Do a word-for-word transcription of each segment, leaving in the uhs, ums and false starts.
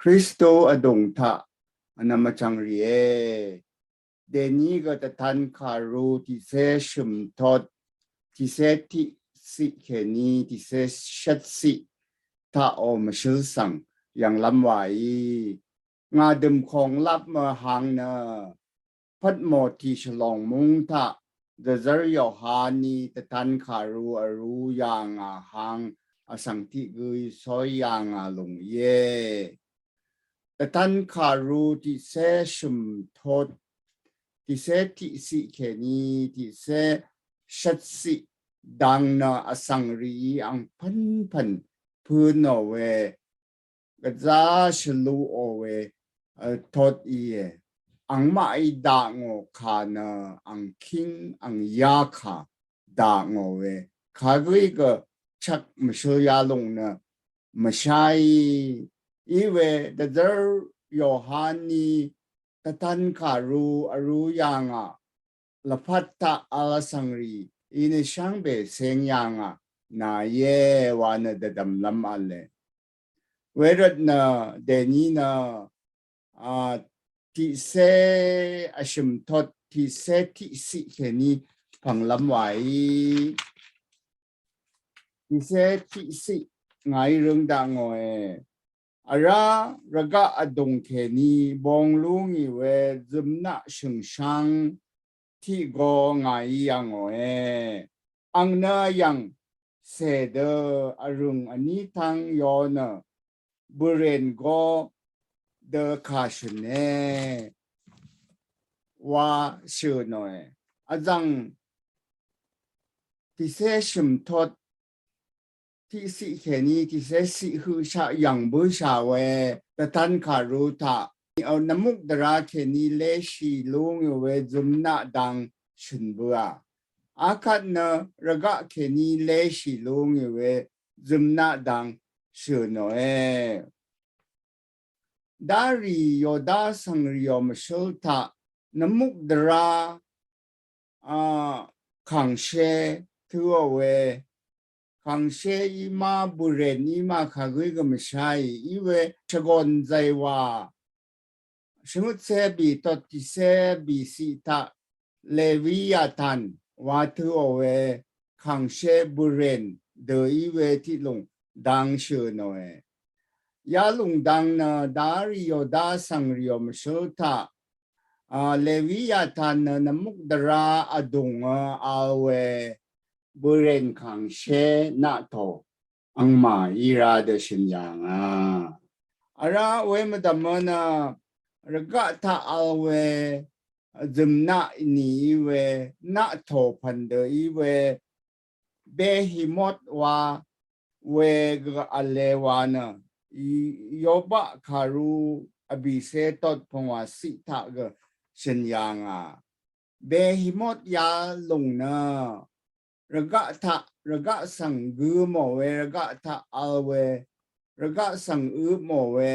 Kristu vdùng taq vnvm vchvngrìe. Dèní gø dvtan kàru tiqcé shø̀m tot tiqcé tiqciq kèní tiqcé shvtciq taqò mvshǿl svng yv̀nglv́m wàí. Ngà dø̀m kònglap mø hang nø pvtmò tì shvlòng múng taq dvzv́r Yohaní dvtan kàru vrū yà ngà hang vsvng tiq gø í sóy yà ngà lùng íe. Dvtan kàru tiqcé shø̀m tot tiqcé tiqciq kèní tiqcé shvtciq dang nø vsvng rìí ang pv́npv̀n pø̄nò we gvzá shvluqò we tot íe. Angmaqí dakngò kà nø angkíng angyá kà dakngò we kagǿí gø chvk mvshøl yalùng nø mvsháí. Iwe dvzv́r Yohaní dvtan kàru vrū yà ngà lvpat taq vl vsvng rì í nø shvngbe seng yà ngà nàíe wa nø dvdv̀mlv́m v̄le. Wervt nø dèní nø a tiqcé vshø̀m tot tiqcé tiqciq kèní pv̀nglv́m wàí. Tiqcé tiqciq ngàí røng dakngòe. Vrá rvgaq vdùng kèní bong lú ngì we zø̀mnaq shø̀ngsháng tiq go ngàí yv̀ngòe. Ang nø yv̀ng cè dø vrø̀ng vní tv́ng yo nø bø̀rèn go dø kà shø̀ne wa shø̀ nòe. Vzv̀ng tiqcé shø̀m tot tiqciq kèní tiqcé ciq høqshaq yv̀ng bǿshà we dvtan kàru taq nvmuk dvrá kèní léshì lú ngì we zø̀mnaq dang shø̀n bøà. Akvt nø rvgaq kèní léshì lú ngì we zø̀mnaq dang shø̀ nòe. Darì Yoda svngrìò mvshǿl taq nvmuk dvrá a kàngshé tø̄ò we. Kàngshé í ma bø̀rèn í ma kagǿí gø mvsháì í we shvgòn zàywà shvngøtcé bì tot tiqcé bìciq taq Lewiyatan wa tø̄ò we kàngshé bø̀rèn dø í we tiqlùng dang shø̀ nòe. Yalùng dang nø darì Yoda svngrìò mvshǿl taq a Lewiyatan nø nvmuk dvrá vdùng vl we bø̀rèn kàngshé naqtò angmà í ra dø shø̀n yà ngà. Vrá we mvdv̀mø nø rvgaq taq vl we zø̀mnaq nì í we naqtò pv̀n dø í we Behimot wa we gø v̄le wa nø Yobaq kàru vbìcé tot pvngwà ciq taq gø shø̀n yà ngà. Behimot yalùng nø rvgaq taq rvgaq svng gø mò we rvgaq taq vl we rvgaq svng ø mò we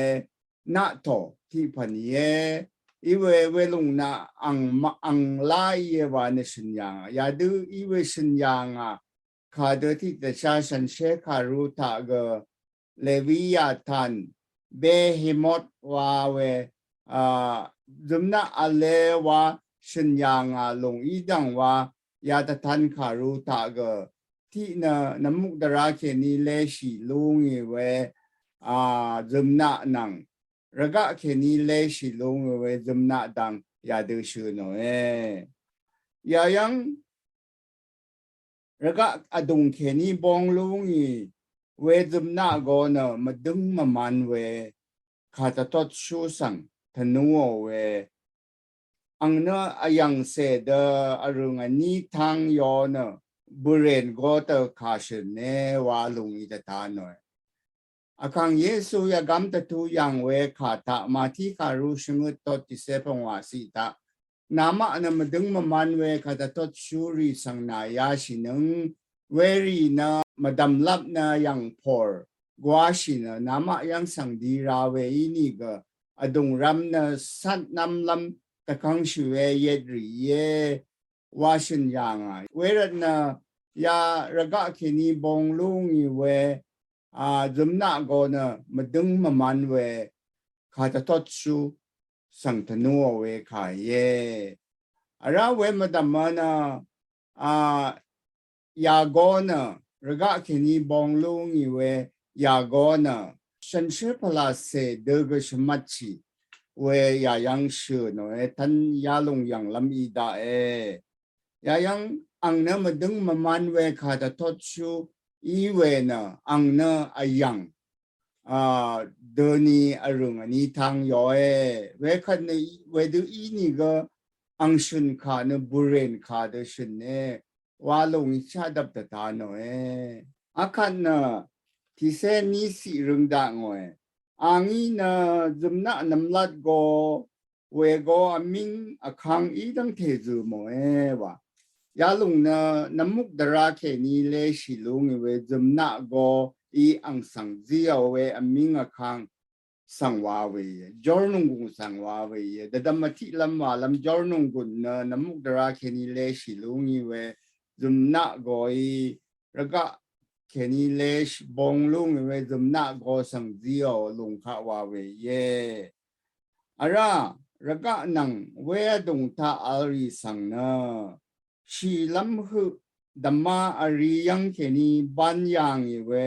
naqtò tiq pv̀n íe. Í we welùng nø ang ma ang lá íe wa nø shø̀n yà ngà. Yadø í we shø̀n yà ngà. Kadø tiq dvshá shànshér kàru taq gø Lewiyatan Behimot wa we a zø̀mnaq v̄le wa shø̀n yà ngà lùng í dv̀ng wa ya dvtan kàru taq gø tiq nø nvmuk dvrá kèní léshì lú ngì we a zø̀mnaq nvng rvgaq kèní léshì lú ngì we zø̀mnaq dang yadø shø̀ nòe. Yayv́ng rvgaq vdùng kèní bong lú ngì we zø̀mnaq go nø mvdǿng mvman we kàdvtotshú svng tvnúò we ang nø vyv̀ngcè dø vrø̀ng vní tv́ng yo nø bø̀rèn go dø kà shø̀ne wa lùng í dvta nòe. Vkàng Yesu yvgv́m dvtu yv̀ng we kà taq Mati kàru shvngøt tot tiqcé pvngwà ciq taq namaq nø mvdǿng mvman we kàdvtotshúrì svng nà yashìnøng werì nø mvdv̀mlap nø yv̀ngpòr gwáshì nø namaq yv́ng svng di ra we ínìgø vdùng rvm nø cvtnvmlv́m dvkv́ngshì we yetrì íe wa shø̀n yà ngà. Wervt nø ya rvgaq kèní bong lú ngì we a zø̀mnaq go nø mvdǿng mvman we kàdvtotshú svng tvnúò we kà íe. Vrá we mvdv̀mø nø a yàgó nø rvgaq kèní bong lú ngì we yàgó nø shànshér pvlacè dø gø shvmvtshì we yàyvng shø̀ nòe tv́n yalùng yv̀nglv́m í daqe. Yàyvng àng nø mvdøng mvman we kàdvtotshú í we nø àng nø vyv̀ng a døni vrø̀ng vní tang yòe. Wekvt nø wedø ínìgø àng shø̀n kà nø bùrèn kà dø shø̀ne wa lùng í shadvp dvta nòe. Akvt nø tìcé ní ciq røng dakngòe. Àngí nø zø̀mnaq nv̀mlat go wego vmíng vkang í dv́ngte zø̀ mòe wa. Yalùng nø nvmuk dvrá kèní léshì lú ngì we zø̀mnaq go í àng svng zíò we vmíng vkang svng wa we íe. Jórnònggùn svng wa we íe. Dvdvm vtiqlv́m walv́m jórnònggùn nø nvmuk dvrá kèní léshì lú ngì we zø̀mnaq go í rvgaq kèní léshì bong lú ngì we zø̀mnaq go svng zíò lùng kaq wa we íe. Vrá rvgaq nvng we vdùng taq vl rì svng nø shìlv́m høq dvma vri yv́ng kèní ban yà ngì we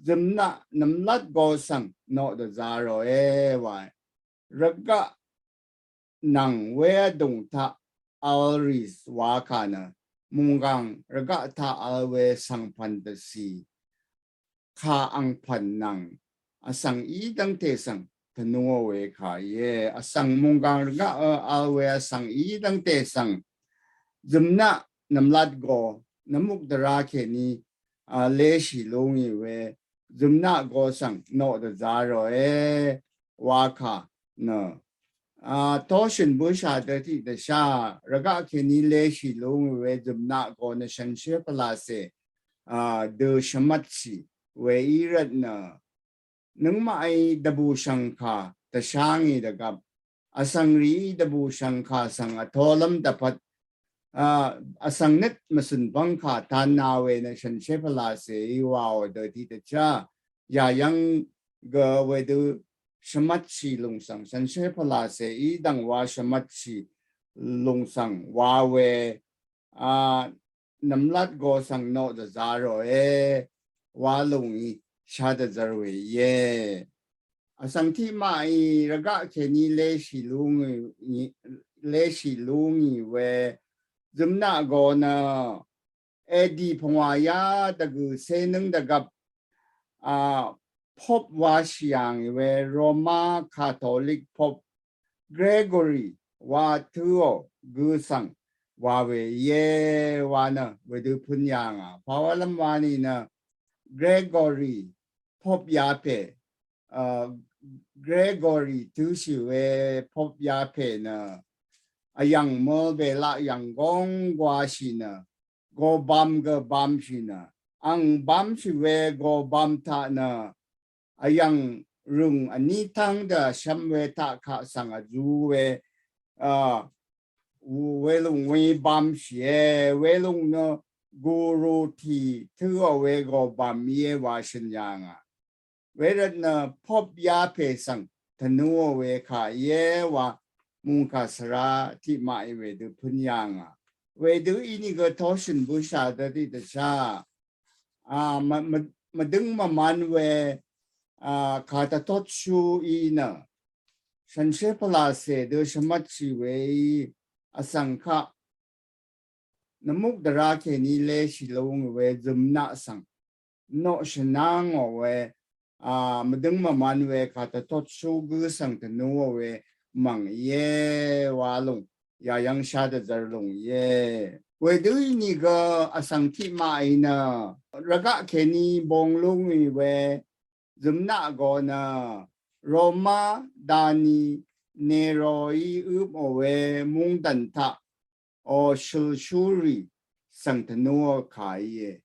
zø̀mnaq nv̀mlat go svng noq dvza ròe wa. Rvgaq nvng we vdùng taq vl rì wa kà nø mùnggàng rvgaq taq vl we svng pv̀n dvcì kà àng pv̀n nvng vsvng í dv́ngte svng tvnúò we kà íe. Vsvng mùnggàng rvgaq vl we vsvng í dv́ngte svng zø̀mnaq nv̀mlat go nvmuk dvrá kèní a léshì lú ngì we zø̀mnaq go svng noq dvza ròe wa kà nø a tóshø̀n bǿshà dø tiqdvshá rvgaq kèní léshì lú ngì we zø̀mnaq go nø shànshér pvlacè a dø shvmvtshì we í rvt nø nøngmaqí dvbùshv̀ngkà dvshá ngì dvgvp vsvng rìí dvbùshv̀ngkà svng vtolv́m dvpvt a vsvng nøt mvsø̀n bv́ngkà tanna we nø shànshér pvlacèí waò dø tiqdvchá yàyv́ng gø wedø shvmvtshì lùng svng shànshér pvlacèí dv̀ngwa shvmvtshì lùng svng wa we a nv̀mlat go svng noq dvza ròe wa lùng í shadvzvr we íe. Vsvng tiqmaqí rvgaq kèní léshì lú ngì, léshì lú ngì we zø̀mnaq go nø edi pungwà yá dvgø̀ cé nǿng dvgvp a pop washì yà ngì we Roma Katolik pop Gregory wa tǿò gø svng wa we íe wa nø wedø pǿn yà ngà. Pàwálv́m wa nìnø Gregory pop yapè a Gregory tǿshì we pop yapè nø vyv̀ng møl bèlaq yv̀ng góng gwashì nø gobam gø bamshì nø àng bamshì we gobam taq nø vyv̀ng rø̀ng vní tv́ng dø vshvm we taq kaq svng vzu we a welùng we bamshìe. Welùng nø guru tì tǿò we gobam íe wa shø̀n yà ngà. Wervt nø pop yapè svng tvnúò we kà íe wa mùngkà svra tiqmaqí wedø pǿn yà ngà. Wedø ínìgø tóshø̀n bǿshà dø tiqdvchá a mv- mv- mvdøng mvman we a kàdvtotshú í nø shànshér pvlacè dø shvmvtshì weí vsvng kaq nvmuk dvrá kèní léshì lú ngì we zø̀mnaq svng noq shvnángò we a mvdøng mvman we kàdvtotshú gǿ svng tvnúò we mv̀ng íe wa lùng yàyv́ng shadvzvr lùng íe. Wedø ínìgø vsvng tiqmaqí nø rvgaq kèní bong lú ngì we zø̀mnaq go nø Roma dani Neroí øpò we mungdàn taq o shølshúrì svng tvnúò kà íe.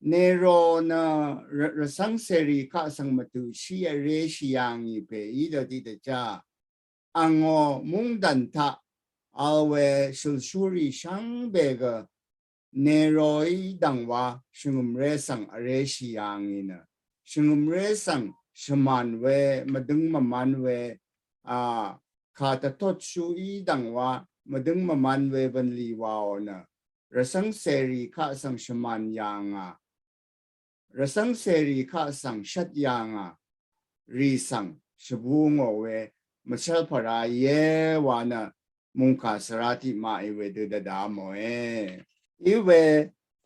Nero nø rvcv́ng cèrì kaq svng mvtø̀shí vréshì yà ngì pè í dø tiqdvchá àngó mungdàn taq vl we shølshúrì shvngbe gø Neroí dv̀ngwa shvngø̀mré svng vréshì yà ngì nø shvngø̀mré svng shvmàn we, mvdøng mvman we, a, kà tvtot shu í dvng wa, mvdøng mvman we bvnlì waò nø, rvsvng sèrì kaq svng shvmàn yà ngà, rvsvng sèrì kaq svng shvt yà ngà, rì svng shvbù ngò we, mvshvlpvra íe wa nø, mùngkà svra tiq maqí wedø dvda mòe. Í we,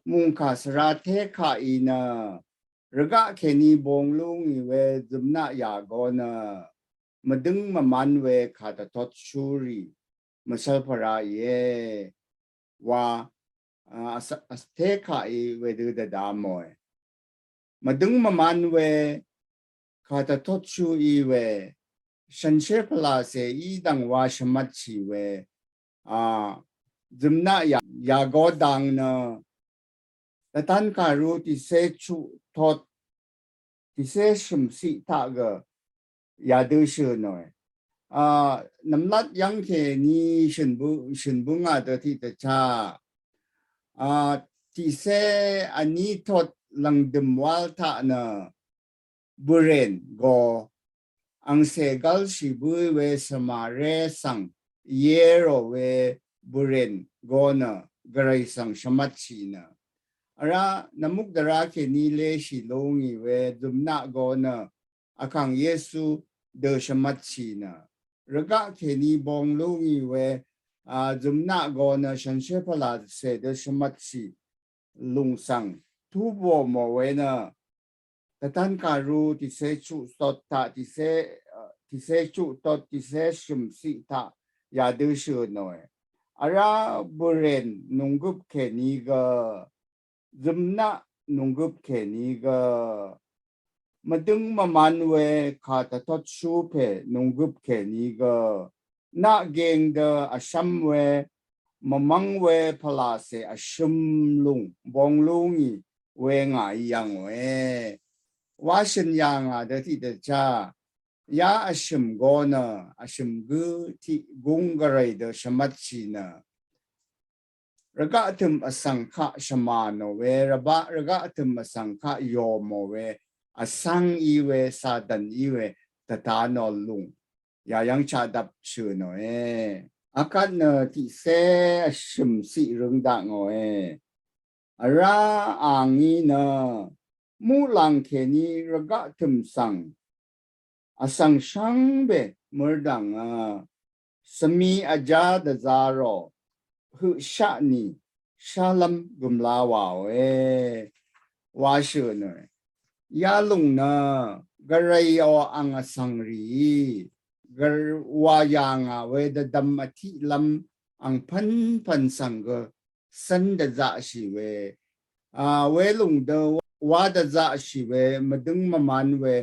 mùngkà svra té kaq í nø, rvgaq kèní bong lú ngì we, zømnaq yà go nø, mvdøng mvman we kà tvtot shurì, mvshvlpvra íe, wa, a, a, té kaq í wedø dvda mòe. Mvdøng mvman we, kà tvtot shu í we, shànshér pvlacè í dvng wa shvmvtshì we, a, zømnaq yà, yà go dang nø, tvtan kàru tiqsè chuq tot, tiqsè shø̀msiq taq gø, yadø shø̀n òe. A, nvmlat yv́ng kèní shø̀n bø, shø̀n bø ngà dø tiq dvchá. A, tiqsè vní tot lv̀ngdø̀m wal taq nø, bø̀rìn go, angcè gv́lshì bǿì we svmaré svng, yérò we bø̀rìn go nø, gvray svng shvmvtshì nø. Vrá, nvmuk dvrá kèní léshì lú ngì we, zømnaq go nø, vkàng Yesu dø shvmvtshì nø. Rvgaq kèní bong lú ngì we, a, zømnaq go nø, shànshér pvlacè dø shvmvtshì lùng svng, tubò mò we nø, tvtan kàru tiqsè chuq tot taq, tiqsè, a, tiqsè chuq tot, tiqsè shø̀msiq taq, yadø shø̀n òe. Vrá bø̀rìn nunggøp kèní gø, zømnaq nunggøp kèní gø, mvdøng mvman we kà tvtot shu pè nunggøp kèní gø, naq geng dø vshvm we, mvmvng we pvlacè vshøm lùng bong lú ngì we ngà í yv̀ng òe. Wa shø̀n yà ngà dø tiq dvchá, ya vshø̀m go nø, vshø̀m gǿ tiq gúng gvray dø shvmvtshì nø. Rvgaq tø̀m vsvng kaq shvmà nò we, rvbaq rvgaq tø̀m vsvng kaq yò mò we, vsvng í we, Satan í we, tvta nò lùng. Yayv́ng chaqdvp shø̀n òe. Akvt nø tiqsè vshø̀msiq røng dakngòe. Vrá a ngí nø, muqlàng kèní rvgaq tø̀m svng, vsvng shvngbe mørdv̀ngø, svmi vjá dvzá rò, høqshaq nì, shálv́m gø̀mla wàòe, wa shø̀n òe. Yalùng nø, gvrayò ang vsvng rìí, gvr-, wà yà ngà we dvdvm vtiqlv́m, angpv́npv̀n svng gø, cv́n dvzaqshì we. A, welùng dø wá dvzaqshì we, mvdøng mvman we,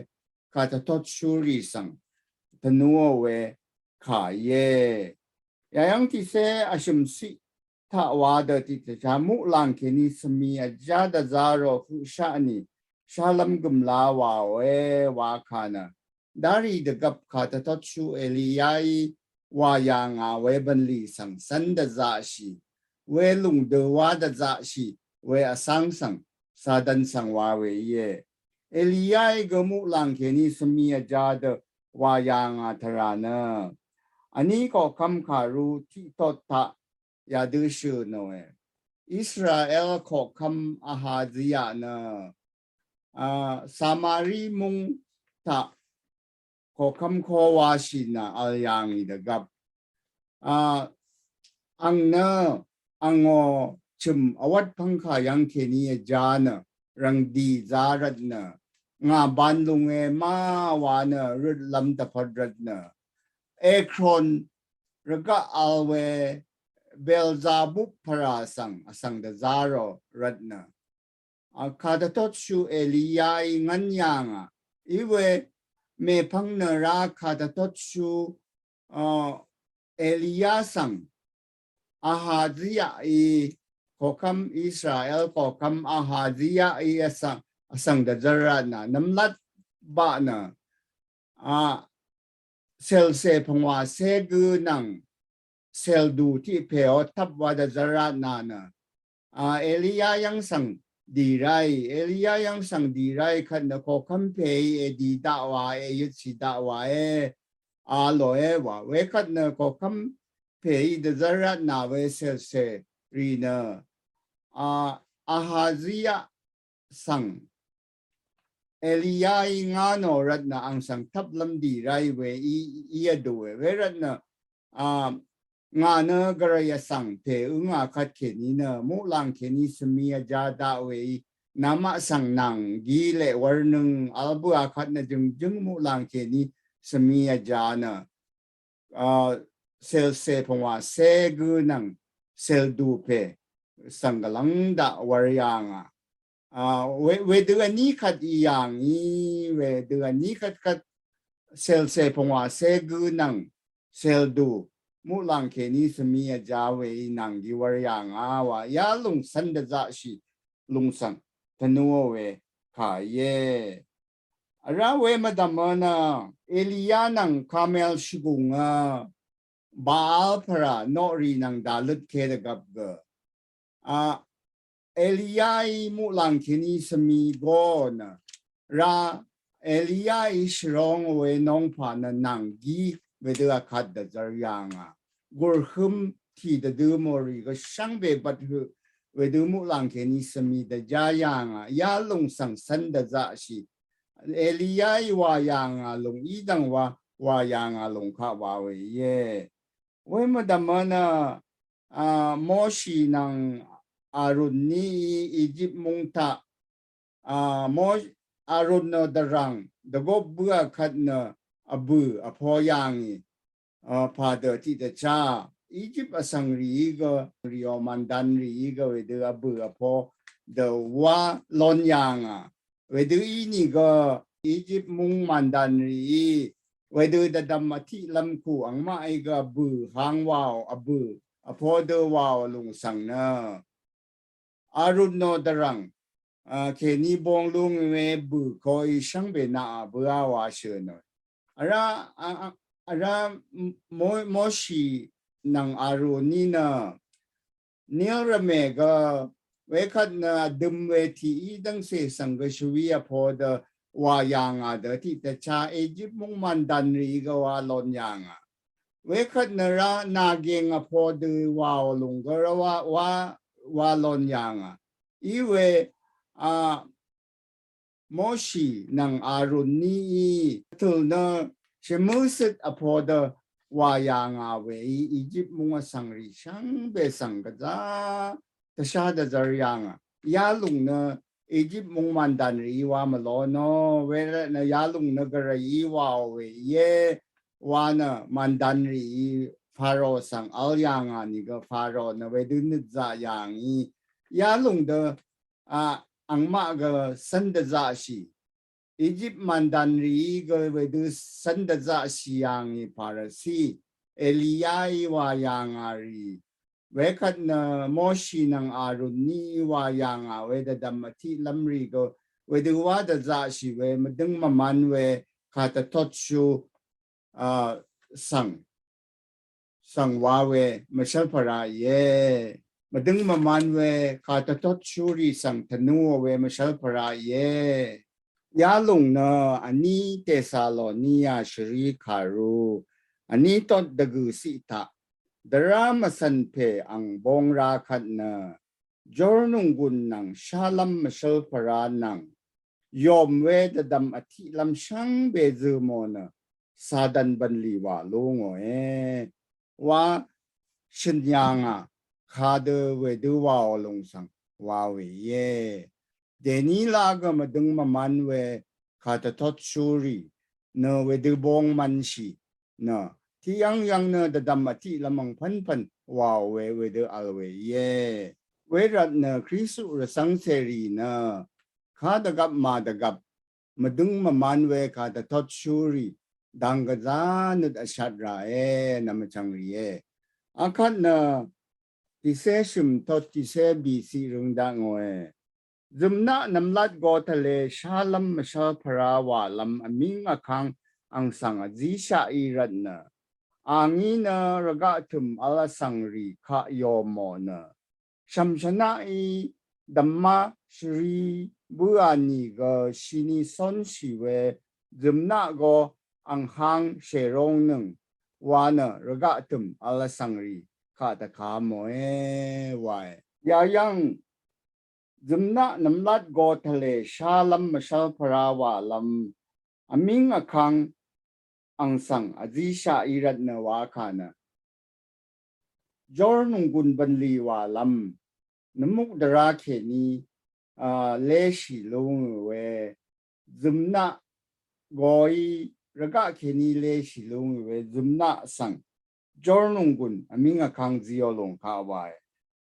kà tvtot shurì svng, tvnuò we, kà íe. Yayv́ng tiqsè vshø̀msiq taq wa dø tiq tvchá muqlàng kèní svmi vjá dvzá rò høqshaq nì, shálv́m gø̀mla wàòe, wa kà nø. Darì dvgvp kà tvtot shu Eliyaí wà yà ngà we bv̀nlì svng cv́n dvzaqshì, welùng dø wá dvzaqshì we vsvng svng, Satan svng wa we íe. Eliyaí gø muqlàng kèní svmi vjá dø wà yà ngà tvrà nø. Vní koqkv́m kàru tiq tot taq yadø shø̀n òe. Israel koqkv́m Ahazia nø, a, Samari mung taq koqkv́m kowa shì nø vl yà ngì dvgvp. A, ang nø, angò chø̀m vwvt pvngkà yv́ng kèní vjá nø, rv̀ngdì zá rvt nø, ngà ban lùnge ma wa nø, røtlv́m dvpvt rvt nø, Ekron rvgaq vl we, Belzabub pvrà svng, vsvng dvzá rò rvt nø. A, kà tvtot shu Eliyaí ngv́n yà ngà. Iwe mèpvng nø rá kà tvtot shu, a, Eliya svng. Ahaziaí koqkv́m Israel koqkv́m Ahaziaí vsvng, vsvng dvzv́r rvt nø. Nvmlat baq nø. A, cèlcè pvngwàcé gø nvng cèldù tiq pèò tvp wa dvzv́r rvt nø nø. A, Eliya yv́ng svng dì ráì, Eliya yv́ng svng dì ráì kvt nø koqkv́m pèí èdì daq wàe, èyøtshì daq wàe, a lòe wa. Wekvt nø koqkv́m pèí dvzv́r rvtnà we cèlcè rì nø, a, Ahazia svng Eliyaí ngá nò rvt nø ang svng tvplv́m dì ráì we í, í vdùe. Wervt nø, a, ngà nø Gvray vsvng pè ǿngà kvt kèní nø muqlàng kèní svmi vjá daq we í, namaq svng nvng gí leq wv́rnøng vl bǿà kvt nø jø̀ngjǿng muqlàng kèní svmi vjá nø, a, cèlcè pvngwàcé gǿ nvng cèldù pè svng gvlv́ng daq wv́r yà ngà. A, we, wedø vní kvt í yà ngì, wedø vní kvt kvt cèlcè pvngwàcé gǿ nvng cèldù muqlàng kèní svmi vjá we í nvng gí wv́r yà ngà wa. Yalùng cv́n dvzaqshì lùng svng tvnúò we kà íe. Vrá we mvdv̀mø nø Eliya nvng Kamel shvgùngø Baal pvrà noqrì nvng dàløtke dvgvp gø, a, Eliyaí muqlàng kèní svmi go nø, vrá Eliyaí shvrong we nongpà nø nvng gí wedø akvt dvzv́r yà ngà. Gùrhøm tì dvdø mòrì gø shvngbe bvt høq wedø muqlàng kèní svmi dvjá yà ngà. Yalùng svng cv́n dvzaqshì Eliyaí wà yà ngà lùng í dv̀ng wa, wà yà ngà lùng kaq wa we íe. We mvdv̀mø nø, a, Moshi nvng Arun níí Egypt múng taq, a, Mo-, Arun nø dvrv̀ng dvgop bǿà kvt nø vbø̀ vpo yà ngì, a, pà dø tiqdvchá Egypt vsvng rìí gø, rìò màndan rìí gø wedø vbø̀ vpo dø wá lon yà ngà. Wedø ínìgø Egypt múng màndan rìí wedø dvdvm vtiqlv́m kù angmaqí gø vbø̀ hang wàò, vbø̀ vpo dø wàò lùng svng nø Arun nø dvrv̀ng, a, kèní bong lúng we bø̀ koí shvngbe naqà bǿà wa shø̀ nø. Vrá, a, a, vrá Mo-, Moshi nvng Arun ní nø Nil rvmè gø wekvt nø vdøm we tiq í dv́ngcè svng gø shvwi vpo dø wà yà ngà dø tiqdvchá Egypt múng màndan rìí gø wá lon yà ngà. Wekvt nø vrá nàgeng vpo dø wàò lùng gø rvwá wá, wá lon yà ngà. Í we, a, Moshi nvng Arun níí tø̀l nø shvmǿsøt vpo dø wà yà ngà we í Egypt múng vsvng rì shvngbe svng gvzá dvshá dvzv́r yà ngà. Yalùng nø Egypt múng màndan rìí wá mvló nò, wervt nø yalùng nø Gvrayí wàò we íe, wa nø màndan rìí Faro svng vl yà ngà nìgø Faro nø wedø nøt zaq yà ngì. Yalùng dø, a, angmaq gø cv́n dvzaqshì. Egypt màndan rìí gø wedø cv́n dvzaqshì yà ngì Parasi, Eliyaí wà yà ngà rì. Wekvt nø Moshi nvng Arun níí wà yà ngà we dvdvm vtiqlv́m rì gø wedø wá dvzaqshì we mvdøng mvman we kàdvtotshú, a, svng, svng wa we mvshv́lpvra íe. Mvdøng mvman we kàdvtotshúrì svng tvnúò we mvshv́lpvra íe. Yalùng nø vní Tesaloniya shvri kàru vní tot dvgø̀ ciq taq dvrá mvcv̀n pè ang bong ra kvt nø jórnònggùn nvng shálv́m mvshv́lpvra nvng yòm we dvdvm vtiqlv́m shvngbe zø̀ mò nø Satan bv̀nlì wà lú ngòe. Wa shø̀n yà ngà kadø wedø wàò lùng svng wa we íe. Dèní la gø mvdøng mvman we kàdvtotshúrì nø wedø bong mvnshì nø tiqyv́ng yv́ng nø dvdvm vtiqlv́m angpv̀npv̀n wàò we wedø vl we íe. Wervt nø Kristu rvcv́ng cèrì nø kadvgvp màdvgvp mvdøng mvman we kàdvtotshúrì dang gvzá nøt vshat ràe, nvmvchvng rìe. Akvt nø tìcé shø̀m tot tìcé bìciq røng dakngòe. Zø̀mnaq nvmlat go tvle shálv́m mvshv́lpvra wàlv́m vmíng vkang ang svng vzíshaq í rvt nø, a ngí nø rvgaq tø̀m vl vsvng rì kaq yòmò nø, shv̀mshvnaqí dvmá shvrí bǿà nìgø shini cónshì we zø̀mnaq go anghang shèróngnøng wa nø rvgaq tø̀m vl vsvngrì kaq dvka mòe wae. Yayv́ng zø̀mnaq nvmlat go tvlè shálv́m mvshv́l pvrá wàlv́m vmíng vkvng ang svng vzíshaq í rvtnø wakà nø jórnònggùn bv̀nlì wàlv́m nvmuk dvrá kèní a léshì lúngø we zø̀mnaq goí rvgaq kèní léshì lúngø we zø̀mnaq svng jórnònggùn vmíng vkvng zíò lùng kaq wae.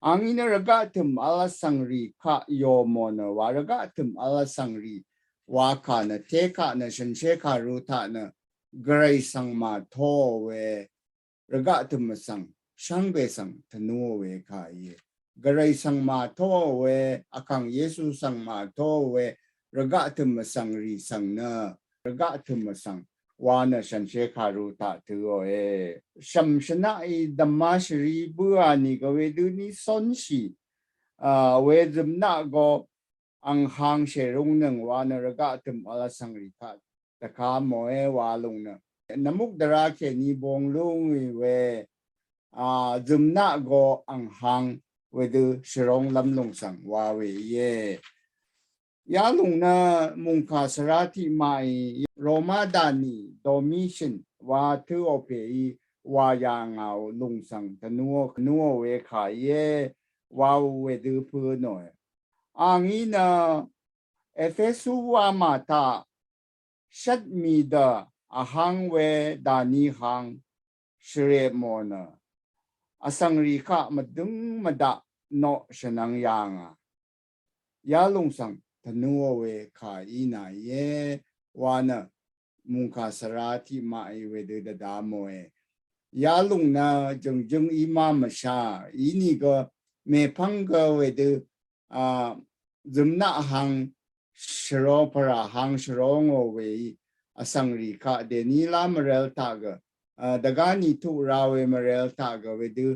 Angí nø rvgaq tø̀m vl vsvngrì kaq yòmò nø wa rvgaq tø̀m vl vsvngrì wakà nø tekaq nø shànshér kàru taq nø gvray svng màtóò we rvgaq tø̀m vsvng shvngbe svng tvnúò we kà íe. Gvray svng màtóò we vkàng Yesu svng màtóò we rvgaq tø̀m vsvngrì svng nø rvgaq tø̀m vsvng wa nø shànshér kàru taq tø̄òe. Shv̀m shvnaqí dvmá shvrí bǿà nìgø wedø ní cónshì a we zø̀mnaq go anghang shèrúngnøng wa nø rvgaq tø̀m vl vsvngrì kaq dvka mòe wa lùng nø nvmuk dvrá kèní bong lúngì we a zø̀mnaq go anghang wedø shvrónglv́m lùng svng wa we íe. Yalùng nø mùngkà svrá tiqmaqí Roma dànì Domitian wa tø̄ò pèí wà yà ngàò lùng svng tvnúò tvnúò we kà íe wa wedø pø̄nòe. Angí nø Efesu wamà taq shvt mì dø vhang we dànì hang shvrepmò nø vsvngrì kaq mvdøng mvdaq noq shvnvng yà ngà. Yalùng svng tvnúò we kà í nà íe wa nø mùngkà svrá tiqmaqí wedø dvda mòe. Yalùng nø jø̀ngjǿng í má mvshá ínìgø mèpv́ng gø wedø a zø̀mnaq hang shvró pvrà hang shvróngò weí vsvngrì kaq dèní lá mvrel taq gø a dvgá nì tuq ra we mvrel taq gø wedø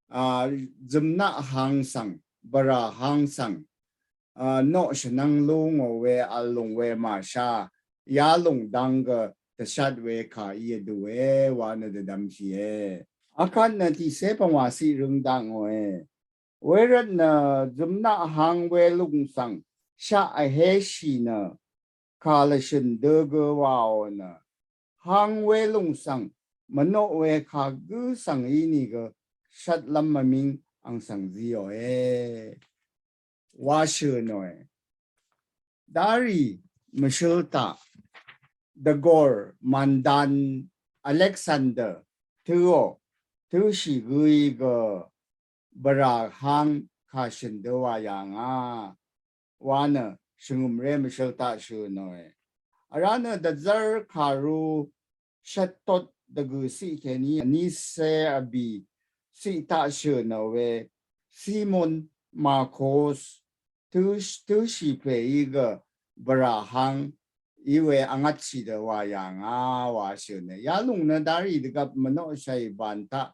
a zø̀mnaq hang svng pvrà hang svng a noq shvnvng lúngò we vl lùng we màshá yalùng dvng gø dvshat we kà í vdùe wa nø dvdvmshìe. Akvt nø tiqcé pvngwà ciq røng dakngòe. Wervt nø zø̀mnaq hang we lùng svng shaq vhéshì nø kà lvshø̀n dø gø wàò nø hang we lùng svng mvnoq we kagǿ svng ínìgø shvtlv́m mvmíng ang svng zíòe wa shø̀nòe. Darì mvshøl taq dvgòr màndan Alexander tø̄ò tø̄shì gǿí gø bvrà hang kà shø̀n dø wà yà ngà wa nø shvngø̀mré mvshøl taq shø̀nòe. Vrá nø dvzv́r kàru shvttot dvgø̀ ciq kèní vnícé vbì ciq taq shø̀nò we Simon Markos tø̄ tø̄shì pèí gø bvrà hang í we vngvtshì dø wà yà ngà wa shø̀nòe. Yalùng nø darì dvgvp mvnoqshàì bàn taq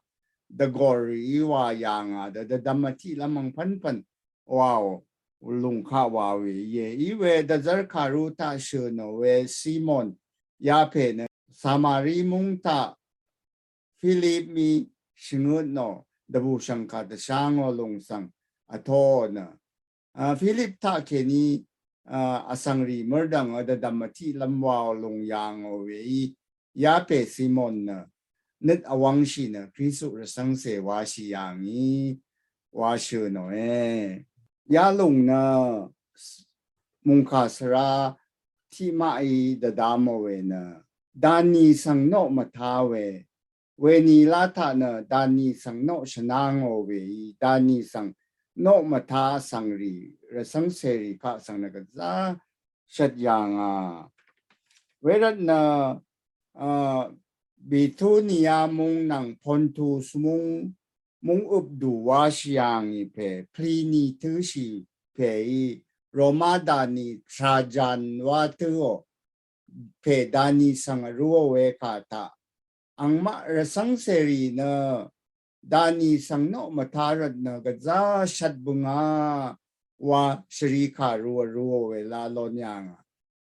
dvgòr í wà yà ngà dø dvdvm vtiqlv́m angpv́npv̀n wàò lùng kaq wà we íe. Í we dvzv́r kàru taq shø̀nò we Simon yapè nø Samari múng taq Philip mí shvngøtnò dvbùshv̀ngkà dvshangò lùng svng vtōò nø a Philip taq kèní a vsvngrì mørdv̀ng vdvdvm vtiqlv́m wàò lùng yà ngò weí yapè Simon nø nøt vwv̄ngshì nø Kristu rvcv́ngcè washì yà ngì wa shø̀nòe. Yalùng nø mùngkà svrá tiqmaqí dvda mò we nø dànì svng noq mvtá we weni lá taq nø dànì svng noq shvnangò weí dànì svng noq mvtá vsvngrì rvcv́ngcèrì kaq svng nø gvzá shvt yà ngà. Wervt nø a Bitunia múng nvng Pontus múng múng øp dù wáshì yà ngì pè Plini tø̄shì pèí Roma dànì Trajan wá tø̄ò pè dànì svng vrúò we kà taq angmaq rvcv́ngcèrì nø dànì svng noq mvtá rvt nø gvzá shvt bønga wa shvri kàru vrú we la lon yàngà.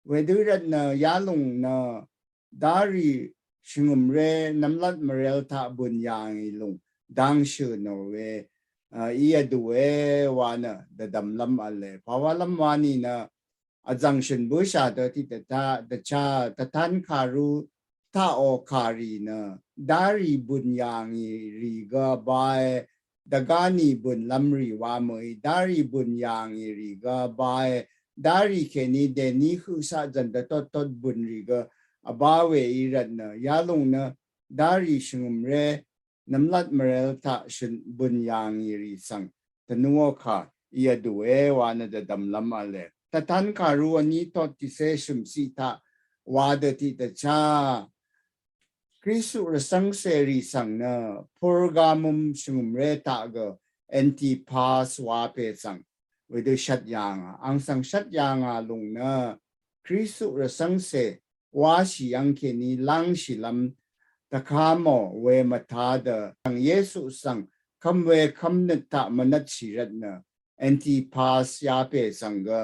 Wedø rvt nø yalung nø darì shvngø̀mré nvmlat mvrel taq bøn yàngì lung dangshø̀ nò we, a, í vdùe wa nø dvdvmlv́m v̄le. Pàwalv́m wa nìnø vzv̀ngshø̀n bǿshà dø tiq dvta dvcha tvtan kàru taqò kàrì nø darì bøn yàngì rì gø vbae, dvgá nì bønlv́m rì wa mø̀í, darì bøn yàngì rì gø vbae, darì kèní dèní høqsaq zv̀n dvtottot bøn rì gø vbá we í rvt nø yalung nø darì shvngø̀mré nvmlat mvrel taq shø̀n bøn yàngì rì svng tvnuò kà í vdùe wa nø dvdvmlv́m v̄le. Tvtan kàru vní tot tìcé shø̀mciq taq wa dø tiq dvcha Kristu rvcv́ngcèrì svng nø Pergamum shvngø̀mré taq gø Antipas wa pè svng wedø shvt yàngà. Àng svng shvt yàngà lung nø Kristu rvcv́ngcè wáshì yv́ng kèní lángshìlv́m tvkamò we mvtá dø àng Yesu svng kvm we kvmnøt taq mvnvtshì rvt nø Antipas ya pè svng gø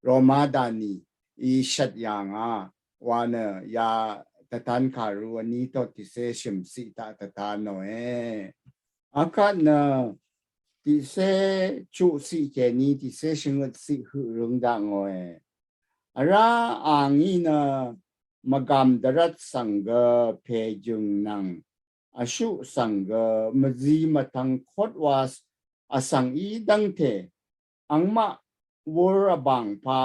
Roma dani í shvt yàngà wa nø ya tvtan kàru vní tot tìcé shø̀mciq taq tvta nòe. Akvt nø tìcé chuqciq kèní tìcé shvngøtciq høq røng dakngòe. Vrá àngí nø mvgàm dvrvt svng gø pèjø̀ng nvng vshuq svng gø mvzi mvtvng kot wa vsvng í dv́ngte angmaq wur vbàng pa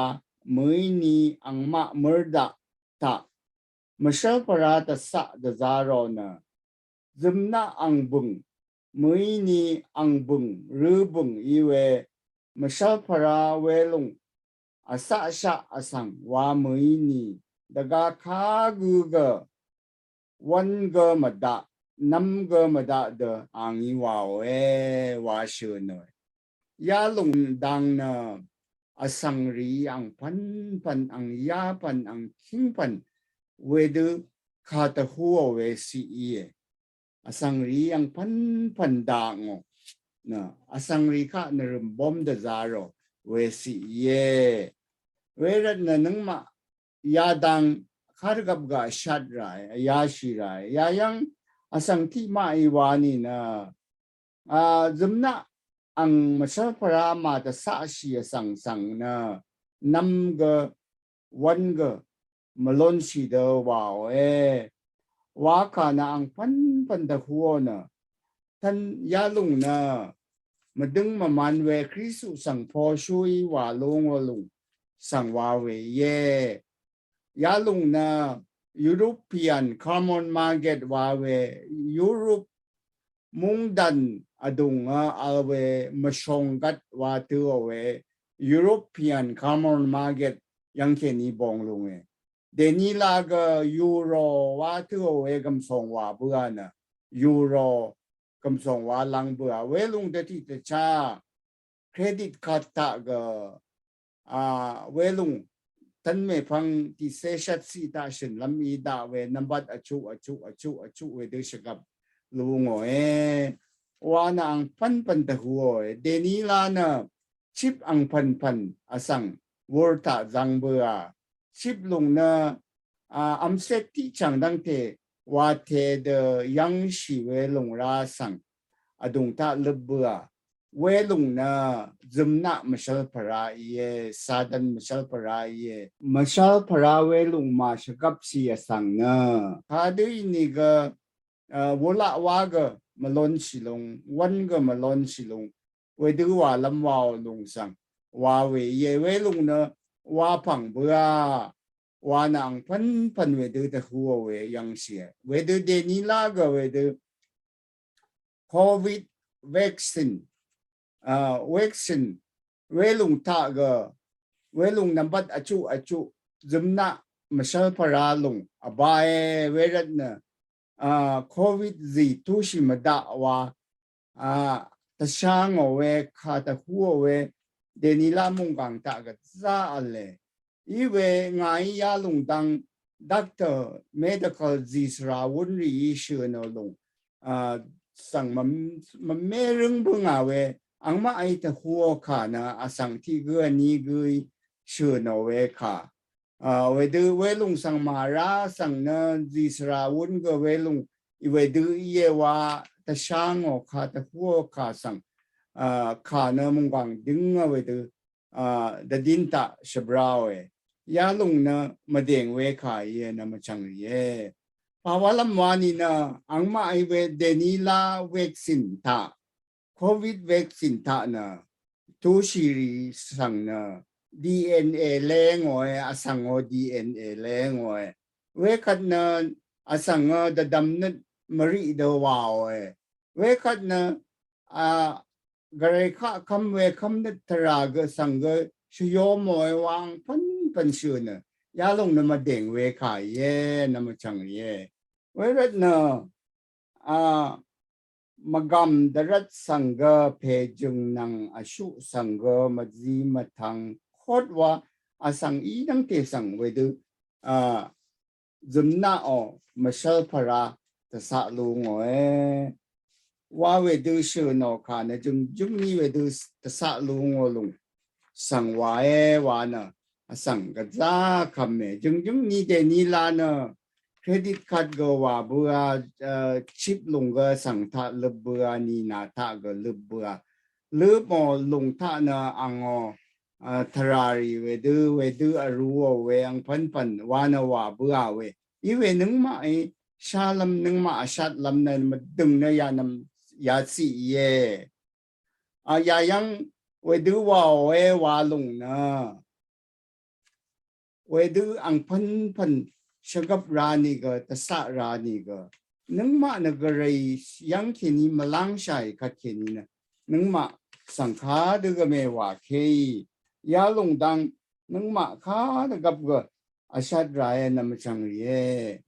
mø̀íni angmaq mørdaq taq mvshv́lpvra dvcaq dvza rò nø zø̀mnaq àng bø̀ng mø̀íni àng bø̀ng rø bø̀ng í we mvshv́lpvra welung vcaqshaq vsvng wa mø̀íni dvga kagø gø wv́n gø mvdaq nvm gø mvdaq dø àngí wàòe wa shø̀ nòe. Yalung dang nø vsvngrì àng pvnpvn àng yapvn àng kingpvn wedø kà tvhúò we ciq íe. Vsvngrì àng pvnpvn dakngò nø vsvngrì kaq nvrø̀m bóm dvza rò we ciq íe. Wervt nø nøngmaq yadang kà dvgvp gø vshat ràe, vyashì ràe. Yayv́ng vsvng tiqmaq í wa nìnø a, zø̀mnaq àng mvshv́lpvra mà dvcaqshì vsvng svng nø nvm gø wv́n gø mvlonshì dø wàòe. Wakà nø àng pvnpvn dvhúò nø tv́n yalung nø mvdøng mvman we Kristu svng poshuí wà lúngò lung svng wa we íe. Yalung nø European Common Market wa we Europe mungdan adung a al we mvshong gat wa tø we European Common Market yv́ng kèní bong lunge. Dèní la gø Euro wa tø we gv̀msong wa bøa nø Euro gv̀msong wa lang bøa welung dvtiq dvcha credit card taq gø a, welung tv́n mèpvng tiqcé shvtciq taq shø̀nlv́m í daq we nvmbat vchuq vchuq vchuq vchuq wedø shvgvp lúngòe. Wa nø àng pvnpvn dvhúòe. Dèní la nø chip àng pvnpvn vsvng wur taq zvng bøa. Chip lung nø a, vmset tiqchv̀ng dv́ngte wa te dø yv́ngshì welung ra svng vdùng taq løp bøa. Welung nø zø̀mnaq mvshv́lpvra íe, Satan mvshv́lpvra íe. Mvshv́lpvra welung mà shvgvpshì vsvng nø kadø ínìgø a, wulaq wa gø mvlonshì lung, wv́n gø mvlonshì lung wedø wàlv́m waò lung svng wa we íe. Welung nø wa pv̀ng bøa wa nø àng pvnpvn wedø dvhúò we yv́ngshìe. Wedø dèní la gø wedø Covid vaccine, a, vaccine welung taq gø welung nvmbat vchuq vchuq zø̀mnaq mvshv́lpvra lung vbae wervt nø a, Covid zì tushì mvdaq wa a, tvsha ngò we kà tvhúò we dèní la mungkàng taq gvza v̄le. Í we ngàí yalung dang doctor medical zì svra wúnrìí shø̀ nò lung a, svng mvm-, mvmé rǿng bǿngà we angmaqí tvhúò kà nø vsvng tiq gǿ vní gǿí shø̀nò we kà. A, wedø welùng svng màrá svng nø zìsvrà wún gø welùng wedø íe wa tvshá ngò kà tvhúò kà svng, a, kà nø mùnggàng dǿngø wedø, a, dvdín taq shvbráòe. Yalùng nø mvdèng we kà íe nø mvchv̀ng rìe. Pàwálv́m wa nìnø angmaqí we dèní lá vaccine taq, covid vaccine taq nø tushìrì svng nø D N A lengòe, vsvngò D N A lengòe. Wekvt nø vsvngø dvdvm nøt mvriq dø wàòe. Wekvt nø, a, gvray kaq kvm we kvmnøt tvrà gø svng gø shvyomòe wa angpvnpvn shø̀ nø yalùng nø mvdèng we kà íe nø mvchv̀ng rìe. Wervt nø, a, mvgàm dvrvt svng gø pèjø̀ng nvng vshuq svng gø mvzi mvtvng kot wa vsvng í dv́ngte svng wedø, a, zø̀mnaqò mvshv́lpvra tvsaq lungòe. Wa wedø shø̀nò kà nø jø̀ngjǿng ní wedø tvsaq lungò lùng svng wàe wa nø vsvng gvzá kvme. Jø̀ngjǿng ní dèní la nø credit card gø wà bøa, e, chip lùng gø vsvng taq løp bøa, nìnà taq gø løp bøa. Løpmò lùng taq nø angò, a, tvràrì wedø, wedø vrūò we angpvnpvn wa nø wà bøa we. Iwe nøngmaqí shálv́m nøngmaq vshatlv́m nø mvdø̀ng nø yanvm yaciq íe. A, yayv́ng wedø wàòe wa lùng nø wedø angpvnpvn shvgvp ra nìgø, tvsaq ra nìgø. Nøngmaq nø gvray yv́ng kèní mvlángshàì kvt kèní nø nøngmaq svng kadø gø mèwà keí. Yalùng dang nøngmaq kadø gvp gø vshat rae nø mvchv̀ng rìe.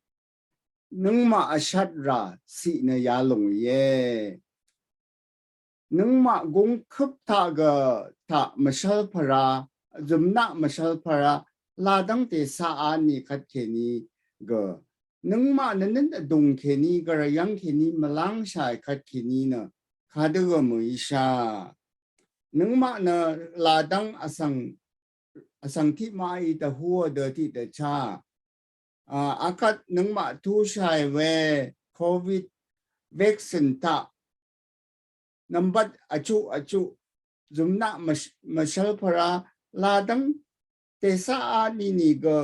Nøngmaq vshat rà ciq nø yalùng íe. Nøngmaq gungkøp taq gø taq mvshv́lpvra, zø̀mnaq mvshv́lpvra, ladv́ngte saqá nì kvt kèní gø. Nøngmaq nø nøt vdùng kèní, gvray yv́ng kèní, mvlángshàì kvt kèní nø, kadø gø mø̀íshà. Nøngmaq nø ladv́ng vsvng, vsvng tiqmaqí tvhúò dø tiqdvchá. A, akvt nøngmaq tushàì we covid vaccine taq nvmbat vchuq vchuq zø̀mnaq mvsh-, mvshv́lpvra ladv́ng tesaqá nì nìgø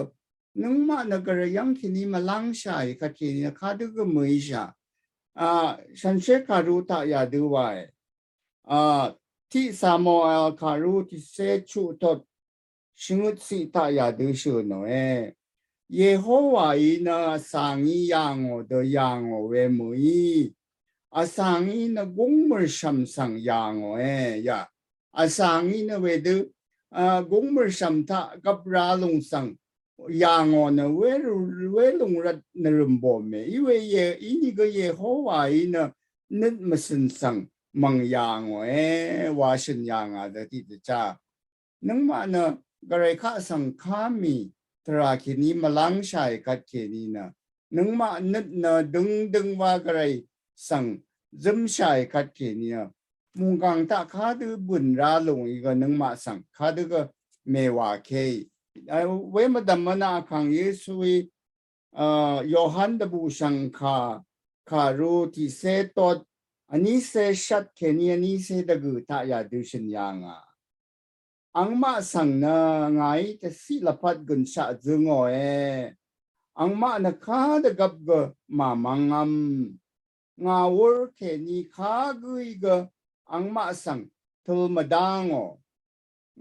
nøngmaq nø gvray yv́ng kèní mvlángshàì kvt kèní nø kadø gø mø̀íshà. A, shànshér kàru taq yadø wae. A, tiq Samuel kàru tiqcé chuq tot shvngøt ciq taq yadø shø̀nòe. Yehowaí nø vsvngí yà ngò dø yà ngò we mø̀í. Vsvngí nø gúng mø̀rshv̀m svng yà ngòe, ya. Vsvngí nø wedø, a, gúng mø̀rshv̀m taq gvp ra lùng svng yà ngò nø we, welùng rvt nvrø̀m bòme. Iwe ye, inìgø Yehowaí nø nøt mvcø̀n svng mv̀ng yà ngòe, wa shø̀n yà ngà dø tiqdvchá. Nøngmaq nø gvray kaq svng ká mì tvrà kèní mvlángshàì kvt kèní nø. Nøngmaq nøt nø døngdøng wa gvray svng zømshàì kvt kèní nø. Mùnggàng taq kadø bø̀n ra lùng í gø nøngmaq svng kadø gø mèwà keí. A, we mvdv̀m mvnaq vkàng Yesuí, a, Yohan dvbùshv̀ngkà, kàru tiqcé tot, vnícé shvt kèní vnícé dvgø̀ taq yadø shø̀n yà ngà. Angmaq svng nø ngàí dvciq lvpat gø̀nshaq zøngòe. Angmaq nø kadvgvp gø màmvngvm. Ngà wur kèní kagǿí gø angmaq svng tøl mvdá ngò.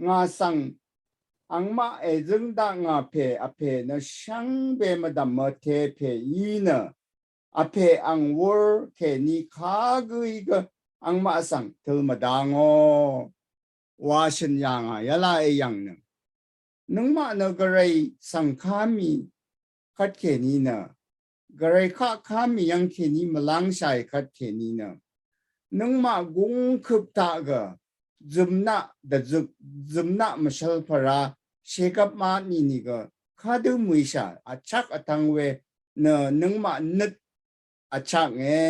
Ngà svng angmaq èzǿng daq ngà pè vpè nø shvngbe mvdv̀mø te pè í nø vpè ang wur kèní kagǿí gø angmaq svng tøl mvdá ngò. Wa shø̀n yà ngà yvlá èyv̀ng nø. Nøngmaq nø gvray svng ká mì kvt kèní nø. Gvray kaq ká mì yv́ng kèní mvlángshàì kvt kèní nø. Nøngmaq gungkøp taq gø zø̀mnaq dvzøk, zø̀mnaq mvshvlpvra shègvp maq nìnìgø kadø mø̀íshà vchak vtvng we nø nøngmaq nøt vchaknge.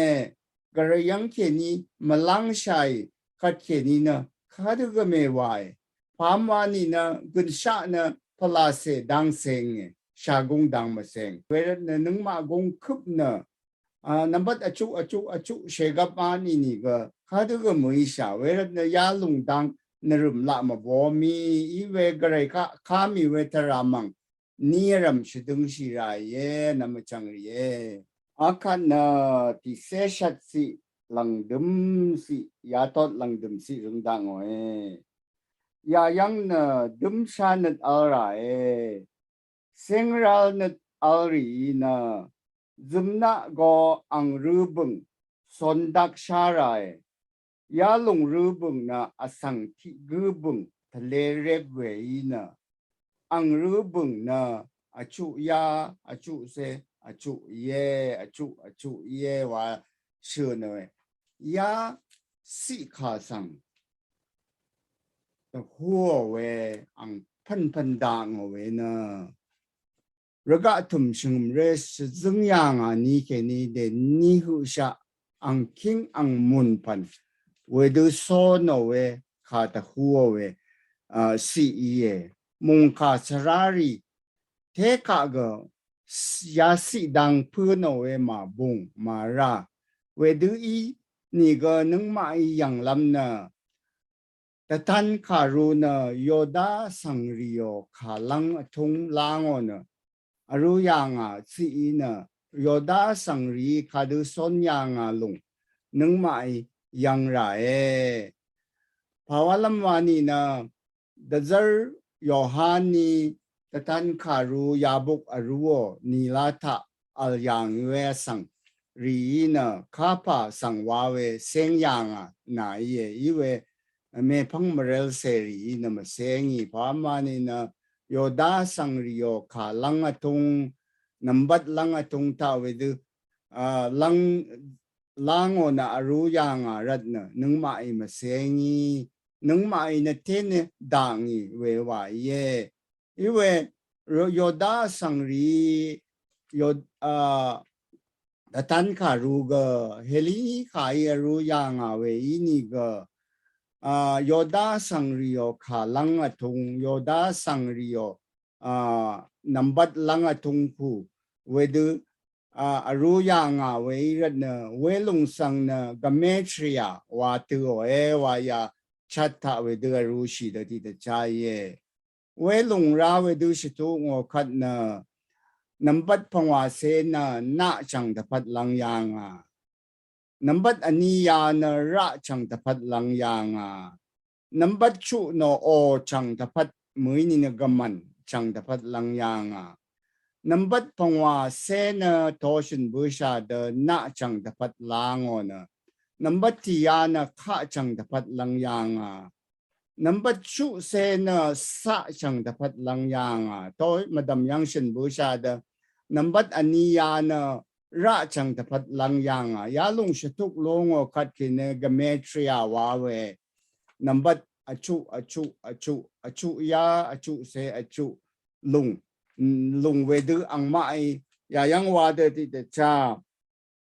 Gvray yv́ng kèní mvlángshàì kvt kèní nø kadø gø mèwàe. Pamwani nø gønshaq nø pvlase dang senge, shagung dang mvseng. Wervt nø nøngmaq gungkøp nø a, nvmbat achuq, achuq, achuq shegvp mani nìgø kadø gø mø̀íshà. Wervt nø yalùng dang nvrø̀m laq mvbomi í we gvray kaq kami we tvràmvng ni vrv̀m shvdøngshì ràìe, nvmvchvng rìe. Akvt nø tìcé shvt ciq lv̀ngdøm ciq, yatot lv̀ngdøm ciq røng dakngòe. Yayv́ng nø dømsha nøt vl ràe. Céngral nøt vl rìí nø zømnaq go ang røbø̀ng sondak sha ràe. Yalùng røbø̀ng nø vsvng tiq gøbø̀ng tvle rep weí nø ang røbø̀ng nø vchuq ya, vchuq se, vchuq ye, vchuq, vchuq ye wa shø̀n we. Ya ciq kà svng dvhúò we ang pvnpvn dakngò we nø rvgaq tø̀m shvngø̀mré shvzǿng yà ngà ni kèní dèní høqshaq ang kíng ang mùnpv̀n wedø sónò we kà dvhúò we, a, ciq íe. Mùngkà svrárì tékaq gø yaciq dang pø̄nò we màbùng màrà wedø í nìgø nøngmaqí yv̀nglv́m nø dvtan kàru nø Yoda vsvng rìò kàlv́ng vtúng lángò nø vrū yà ngà ciq í nø Yoda vsvng rìí kadø són yà ngà lùng nøngmaqí yv̀ng ràe. Pàwálv́m wa nìnø dvzv́r Yohaní dvtan kàru yabuk vrūò nìlá taq vl yà ngì we vsvng rìí nø kapà svng wa we céng yà ngà nà íe. Í we mèpv́ng mvrel cèrìí nø mvcé ngì. Pàwálv́m wa nìnø Yoda vsvng rìò kàlv́ng vtúng, nvmbat lv́ng vtúng taq wedø, a, lv́ng lángò nø vrū yà ngà rvt nø nøngmaqí mvcé ngì, nøngmaqí nø téne dakngì we wa íe. Í we Yoda vsvng rìí, Yo-, a, dvtan kàru gø heli kàí vrū yà ngà we í nìgø, a, Yoda vsvng rìò kàlv́ng vtúng, Yoda vsvng rìò, a, nvmbat lv́ng vtúng kù wedø a, vrū yà ngà we í rvt nø welùng svng nø Gametria wa tø̄ò e wa ya chat taq wedø vrūshì dø tiqdvchá íe. Welùng rá wedø shvtuq ngò kvt nø nvmbat pvngwàcé nø naq chv̀ng dvpvt lv́ng yà ngà. Nvmbat vní ya nø raq chv̀ng dvpvt lv́ng yà ngà. Nvmbat chuq nò ò chv̀ng dvpvt mø̀í nìnø gvmv̀n chv̀ng dvpvt lv́ng yà ngà. Nvmbat pvngwàcé nø toshø̀n bǿshà dø naq chv̀ng dvpvt lángò nø nvmbat tìya nø kaq chv̀ng dvpvt lv́ng yà ngà. Nvmbat chuqcé nø caq chv̀ng dvpvt lv́ng yà ngà. To mvdv̀m yv́ng shø̀n bǿshà dø nvmbat vní ya nø raq chv̀ng dvpvt lv́ng yà ngà. Yalùng shvtuq lú ngò kvt kèní Gametria wa we nvmbat vchuq, vchuq, vchuq, vchuq ya, vchuqcé, vchuq lùng, lùng wedø angmaqí yayv́ng wa dø tiqdvchá,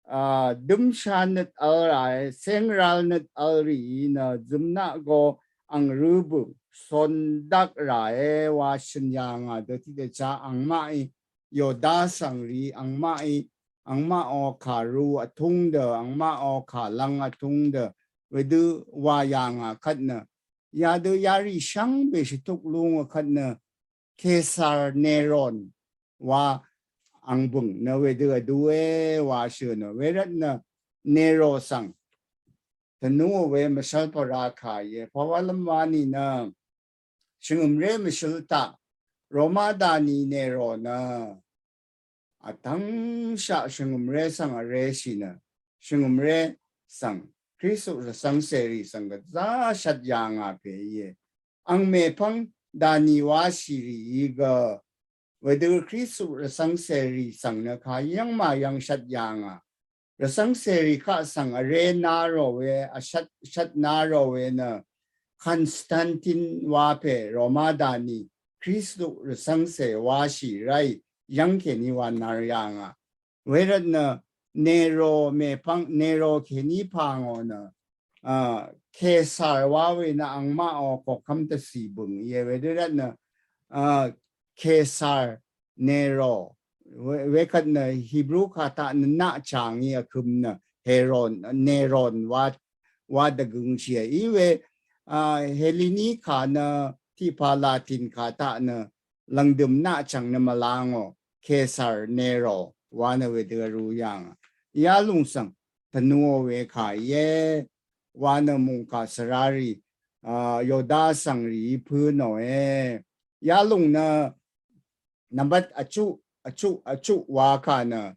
a, dømsha nøt vl ràe, céngral nøt vl rìí nø zømnaq go ang røbø̀ng sondak ràe wa shø̀n yà ngà dø tiqdvchá angmaqí Yoda vsvng rìí angmaqí angmaqò kàru vtúng dø, angmaqò kàlv́ng vtúng dø wedø wa yà ngà kvt nø yadø yarì shvngbe shvtuq lú ngò kvt nø Kesar Neron wa ang bø̀ng nø wedø vdue wa shø̀n nø wervt nø Nero svng tvnúò we mvshv́l pvrá kà íe. Pàwálv́m wa nìnø shvngø̀mré mvshøl taq Roma dani Nero nø vtv́ngshaq shvngø̀mré svng vreshì nø shvngø̀mré svng Kristu rvcv́ng cèrì svng gvzá shvt yà ngà pè íe. Ang mèpv́ng dani wáshì rìí gø wedø Kristu rvcv́ng cèrì svng nø kayv́ng màyv́ng shvt yà ngà. Rvcv́ng cèrì kaq svng vre na rò we, vshvt, shvt na rò we nø Konstantin wa pè Roma dani Kristu rvcv́ng cè wáshì ráì yv́ng kèní wa nar yà ngà. Wervt nø Nero mèpv́ng, Nero kèní pà ngò nø, a, Kesar wa we nø angmaq o koqkvm tvsi bøng íe. Wedø rvt nø, a, Kesar Nero. We, wekvt nø Hebrew kà taq nø naq chang í akøm nø Heron, Neron wa, wa dvgøng shìe. Iwe, a, Helini kà nø tiqpa Latin kà taq nø lvngdøm naq chang nø mvlang o. Kesar Nero wa nø wedø aru yàng. Ya lung svng tvnu o we kà íe. Wa nø mungkà svrarì, a, Yoda svngrì í pø̄ nòe. Ya lung nø nvmbat achuq, achuq, achuq wa kà nø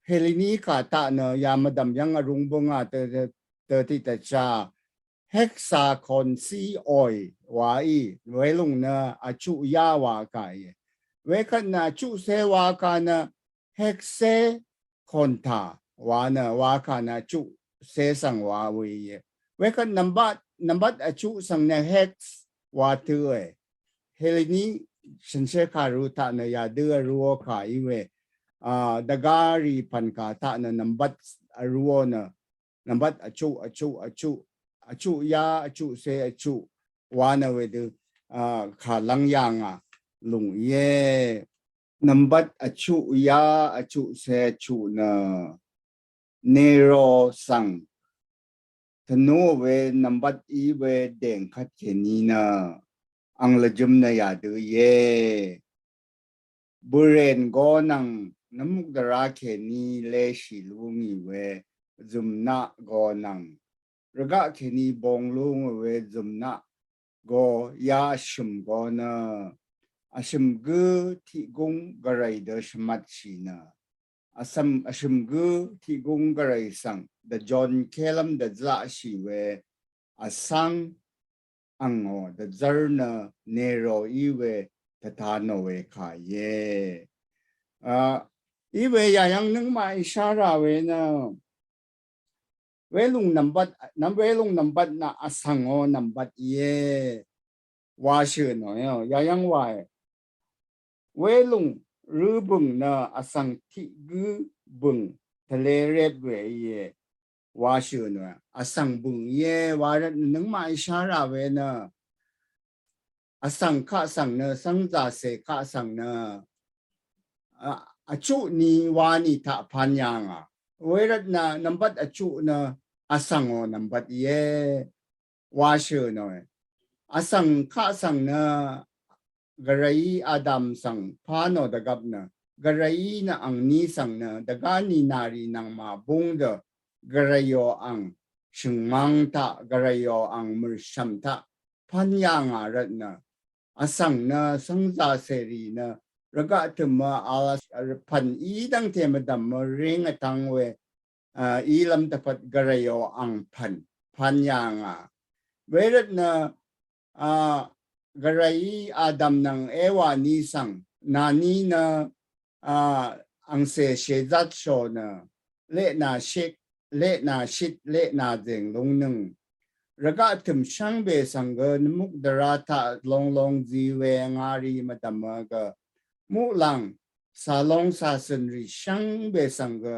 Helini kà taq nø ya mvdv̀m yv́ng arung bøngà tø, tø, tø tiq tvcha. Hexaconsi oi wa í, welung nø achuq ya wa kà íe. Wekvt nø achuq se wa kà nø Hexe konta wa nø wa kà nø chuq se svng wa we íe. Wekvt nvmbat, nvmbat achuq svng nø hex wa tø̄ e. Helini shønshé kàru taq nø yadø aru o kà í we. A, dvgari pvn kà taq nø nvmbat aru o nø nvmbat achuq, achuq, achuq, achuq ya, achuq se, achuq wa nø wedø, a, kà lv́ng yàngà lung íe. Nvmbat achuq ya, achuq se, achuq nø Nero svng tvnu we nvmbat í we dèngkvt kèní nø ang lvjøm nø yadø íe. Bø̀rèn go nvng nvmukdvra kèní leshì lúngì we zø̀mnaq go nvng rvgaq kèní bong lúngì we zø̀mnaq go ya vshø̀m go nø vshø̀m gǿ tiq gúng gvray dø shvmatshì nø vshø̀m, vshø̀m gǿ tiq gúng gvray svng dvjon kélv́m dvzaqshì we vsvng angò dvzv́r nø Nero í we tvta nò we kà íe. A, í we yayv́ng nøngmaq ishara we nø welung nvmbat, nvm welung nvmbat nø vsvng o nvmbat íe. Wa shø̀ nò yo, yayv́ng wa e. Welung rø bøng nø vsvng tiq gǿ bøng tvle rep we íe. Wa shø̀ nø vsvng bøng íe wa rvt nø nøngmaq ishara we nø vsvng kaq svng nø svngzase kaq svng nø a, achuq ni wa ni taq pvn yàngà. We rvt nø nvmbat achuq nø vsvng o nvmbat íe. Wa shø̀ nò e. Vsvng kaq svng nø gvrayí Adam svng pà nò dvgvp nø gvrayí nø angní svng nø dvgá nìnàrì nvng màbúng dø gvrayò ang shø̀ngmvng taq gvrayò ang mø̀rshv̀m taq pvn yàngà rvt nø vsvng nø svngzàsèrì nø rvgaq tø̀mø al pvn í dv́ngte mvdv̀mø ring vtvng we a, ílv́m dvpvt gvrayò ang pvn, pvn yàngà. Wervt nø, a, gvrayí Adam nvng Ewa ní svng, nàní nø, a, angcè shèzatshò nø, leqnà shit, leqnà shit, leqnà zèng lúngnøng. Rvgaq tø̀m shvngbe svng gø nvmukdvra taq longlong zi we ngàrì mvdv̀mø gø, muqlàng, sàlong sàcø̀nrì shvngbe svng gø,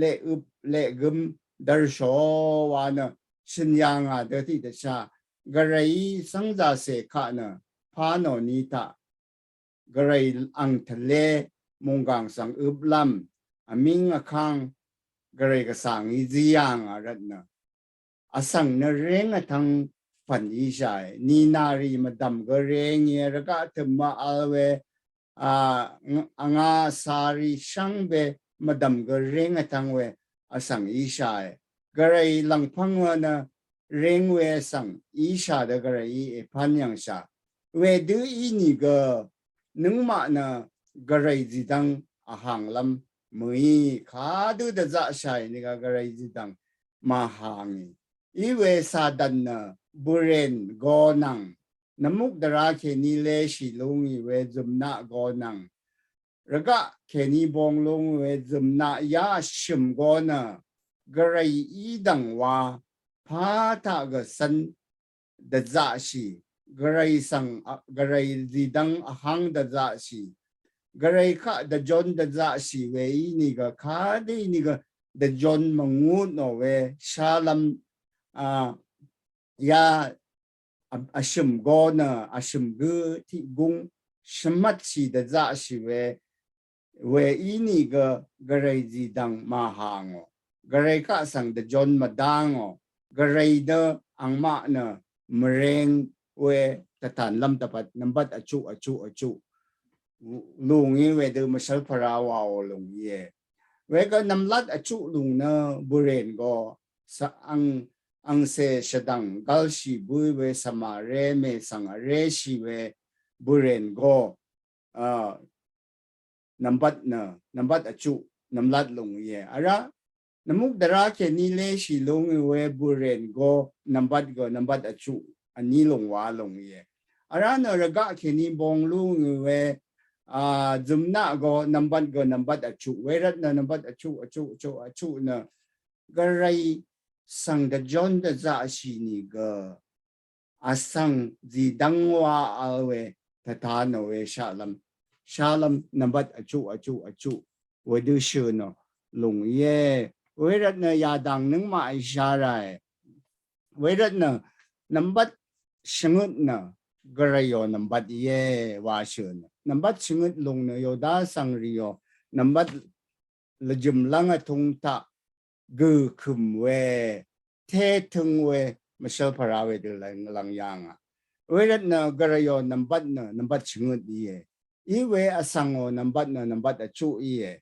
leqøp, leqgøm, dvrsho wa nø, shø̀n yàngà dø tiqdvchá, gvrayí svngzàsè kaq nø, pà nò ní taq, gvray ang tvle, mùnggàng svng øplv́m, vmíng vkang, gvray gvsvng í zí yàngà rvt nø, vsvng nø ring vtvng pvn íshàe, nìnàrì mvdv̀m gø ring íe, rvgaq tø̀mø al we, a, ng-, ngà sàrì shvngbe mvdv̀m gø ring vtvng we vsvng íshàe. Gvray lv̀ngpvng we nø ring we vsvng íshà dø gvray í èpvn yv̀ngshà. Wedø ínìgø nøngmaq nø gvray zìdvng vhànglv́m mø̀í kadø dvzaqshàì nìgø gvray zìdvng màhàngì. Iwe Satan nø bø̀rèn go nvng nvmukdvra kèní leshì lúngì we zø̀mnaq go nvng rvgaq kèní bong lúngì we zø̀mnaq yá shø̀m go nø gvray í dv̀ng wa pà taq gvcv́n dvzaqshì, gvray svng, a, gvray zìdvng vháng dvzaqshì, gvray kaq dvjon dvzaqshì we ínìgø kadø ínìgø dvjon mvngú nò we shálv́m, a, ya vshø̀m go nø vshø̀m gø tiq gung shvmvtshì dvzaqshì we, we inìgø gvray zìdvng màhàngò, gvray kaq svng dvjon mvdangò, gvray dø angmaq nø mvreng we tvtan lvm tvpat nvmbat vchuq vchuq vchuq lùngí wedø mvshvlpvra waò lùngíe. Wegø nvmlat vchuq lùng nø bø̀rèn go sa ang angse shvdvng galshì bø we svmaré mèsvng vréshì we bø̀rèn go a nvmbat nø nvmbat vchuq nvmlat lùngíe. Ara nvmuk dvra kèní léshì lùngí we bø̀rèn go nvmbat go nvmbat vchuq vní lùngwa lùngíe. Ara nø rvgaq kèní bong lùngí we a zømnaq go nvmbat go nvmbat vchuq we rvt nø nvmbat vchuq vchuq vchuq vchuq nø gvray svng dvjon dvzaqshì nìgø vsvng zìdvng wa vl we tvta nò we shaqlvm shaqlvm nvmbat vchuq vchuq vchuq wedø shø̀ nò lùngíe. Wervt nø yadang nøngmaq í sharae. Wervt nø nvmbat shvngøt nø gvrayò nvmbat íe wa shø̀ nø nvmbat shvngøt lùng nø yoda svngrìò nvmbat lvjø̀m lvng vtung taq gø̀ kø̀m we té tøng we mvshvlpvra wedø lvng yàngà. Wervt nø gvrayò nvmbat nø nvmbat shvngøt íe. Í we vsvngò nvmbat nø nvmbat vchuq íe.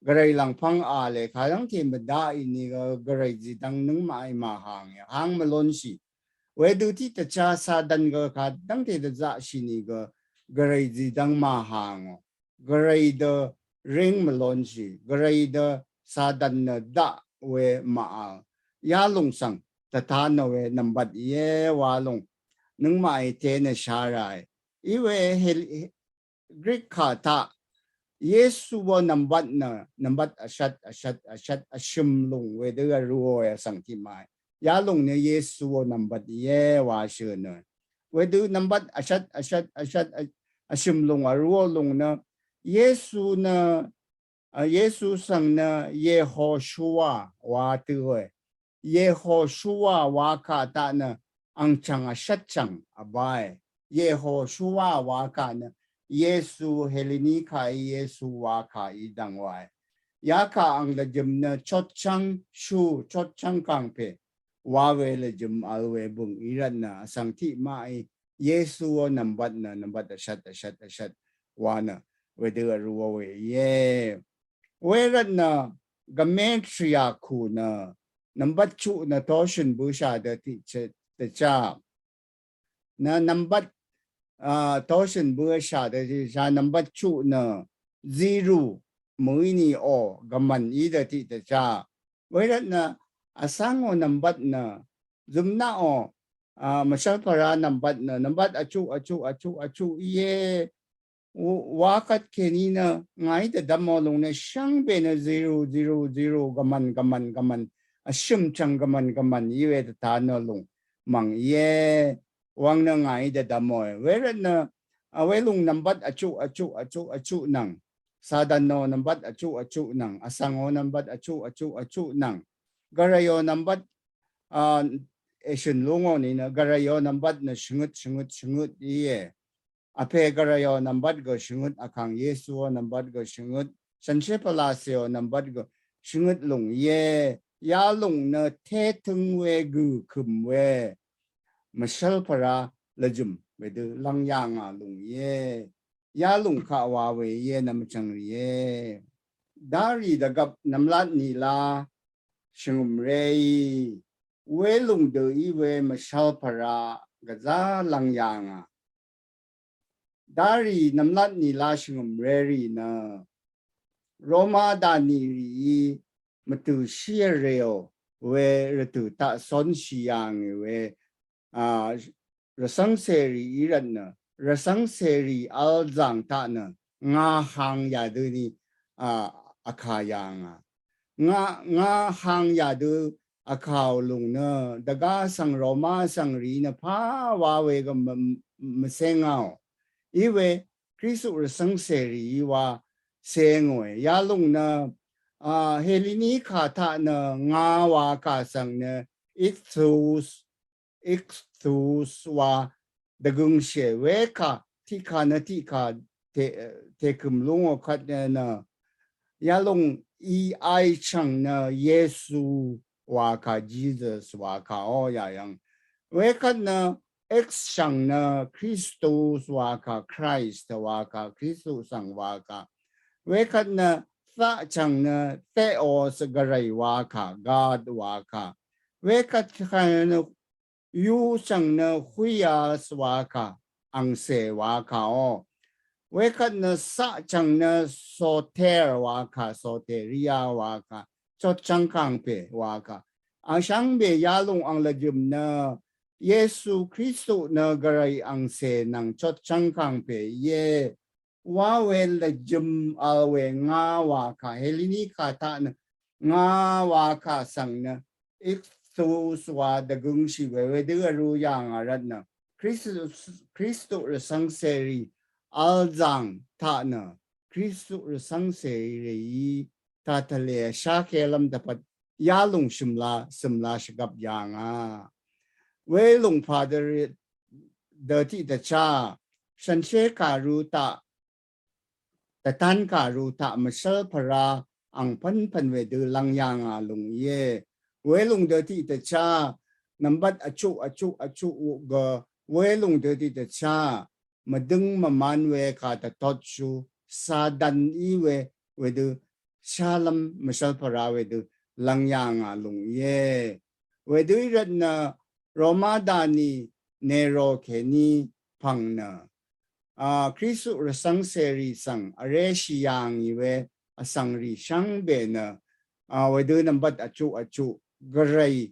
Gvray lvngpvng a le kadvngte mvdaq í nìgø gvray zìdvng nøngmaq í màhàngé hang mvlonshì. Wedø tiq tvcha sadan gø kadvngte dvzaqshì nìgø gvray zìdvng màhàngò. Gvray dø ring mvlonshì, gvray dø sadan nø daq we màvl. Yalùng svng tvta nò we nvmbat íe wa lùng nøngmaq í té nø sharae. Í we Hel Greek kà taq Yesu wo nvmbat nø nvmbat vshat vshat vshat vshø̀m lùng wedø vrú we vsvng tiq màe. Yalùng nø Yesu wo nvmbat íe wa shø̀ nø wedø nvmbat vshat vshat vshat vshø̀m lùng vrú lùng nø Yesu nø a Yesu svng nø Yehoshua wa tø we. Yehoshua wa kà taq nø angchvng vshatchvng vbae. Yehoshua wa kà nø Yesu Helini kà í Yesu wa kà í dvng wae. Yakà ang lvjø̀m nø chotchvng shu chotchvng kàngpè wa we lvjø̀m vl we bø̀ng í rvt nø vsvng tiq maqí Yesu wo nvmbat nø nvmbat vshat vshat vshat wa nø wedø vrú we íe. Wervt nø Demetria kù nø nvmbat chuq nø toshø̀n bøsha dø tiq tvcha nø nvmbat a toshø̀n bøsha dø tiq tvcha nvmbat chuq nø zero mø̀í nìò gvmv̀n í dø tiq tvcha. Wervt nø vsvngò nvmbat nø zømnaqò a mvshvlpvra nvmbat nø nvmbat vchuq vchuq vchuq vchuq íe. Wa kvt kèní nø ngàí dvdvmò lùng nø shvngbe nø zero zero zero gvmv̀n gvmv̀n gvmv̀n vshø̀m chvng gvmv̀n gvmv̀n í we dvta nø lùng mv̀ng íe. Wang nø ngàí dvdvmòe. Wervt nø a welùng nvmbat vchuq vchuq vchuq vchuq nvng sadan nò nvmbat vchuq vchuq nvng vsvngò nvmbat vchuq vchuq vchuq nvng gvrayò nvmbat a èshø̀n lúngò nìnø gvrayò nvmbat nø shvngøt shvngøt shvngøt íe. Vpè gvrayò nvmbat gø shvngøt vkàng Yesuò nvmbat gø shvngøt shànshér pvlacèò nvmbat gø shvngøt lùng íe. Yalùng nø té tøng we gø̀ kø̀m we mvshvlpvra lvjø̀m wedø lvng yàngà lùng íe. Yalùng kaq wa we íe nvmchvng rìe. Darì dvgvp nvmlat nìla shvngø̀mré í welùng dø í we mvshvlpvra gvzá lvng yàngà. Darì nvmlat nìla shvngø̀mré rì nø Roma dànì rìí mvtø̀shí vrèò we rvtø̀ taq cónshì yàngì we a rvcv́ngcèrì í rvt nø rvcv́ngcèrì vl zàng taq nø ngahang yadøni a vkà yàngà. Nga ngahang yadø vkàò lùng nø dvgá svng Roma svng rìí nø pà wa we gø mv mvcéngàò. Í we Kristu rvcv́ngcèrì í wa céngòe. Yalùng nø a Helini kà taq nø nga wa kà svng nø ichthus Ichthus wa dvgøngshì wekà tiqkà nø tiqkà te, tekø̀m lúngò kvt nø nø yalòng E I chv̀ng nø Yesu wakà, Jesus wakà o yayv̀ng. Wekvt nø X chv̀ng nø Christus wakà, Christ wakà, Kristu svng wakà. Wekvt nø Th chv̀ng nø Theos, Gvray wakà, God wakà. Wekvt kvt nø U chv̀ng nø Huios wakà, angcè wakà o. Wekvt nø S chv̀ng nø Soter wakà, soteria wakà, chotchvng kàngpè wakà. Angshvngbè yalòng ang lvjø̀m nø Yesu Kristu nø Gvray angcè nvng chotchvng kàngpè íe. Wa we lvjø̀m vl we ngà wakà, Helini kà taq nø ngà wakà svng nø Ichthus wa dvgøngshì we wedø vrū yà ngà rvt nø Kristu, Kristu rvcv́ng cèrì vl zàng taq nø Kristu rvcv́ng cèrì rèí taq tvlē shá kelv́m dvpvt yalòng shø̀mla, sø̀mla shvgvp yà ngà. Welòng pà dø, dø tiqdvchá, shànshér kàrū taq, dvtán kàrū taq mvshv́l pvrá angpv́npv̀n wedø lv́ng yà ngà lùng íe. Welòng dø tiqdvchá, nvmbat vchuq, vchuq, vchuq gø, welòng dø tiqdvchá, mvdøng mvman we kà dvtotshú, Satan í we, wedø shálv́m mvshv́l pvrá wedø lv́ng yà ngà lùng íe. Wedø í rvt nø Roma dani Nero kèní pv̀ng nø, a, Kristu rvcv́ng cèrì svng vréshì yà ngì we vsvng rì shvngbè nø, a, wedø nvmbat vchuq vchuq Gvray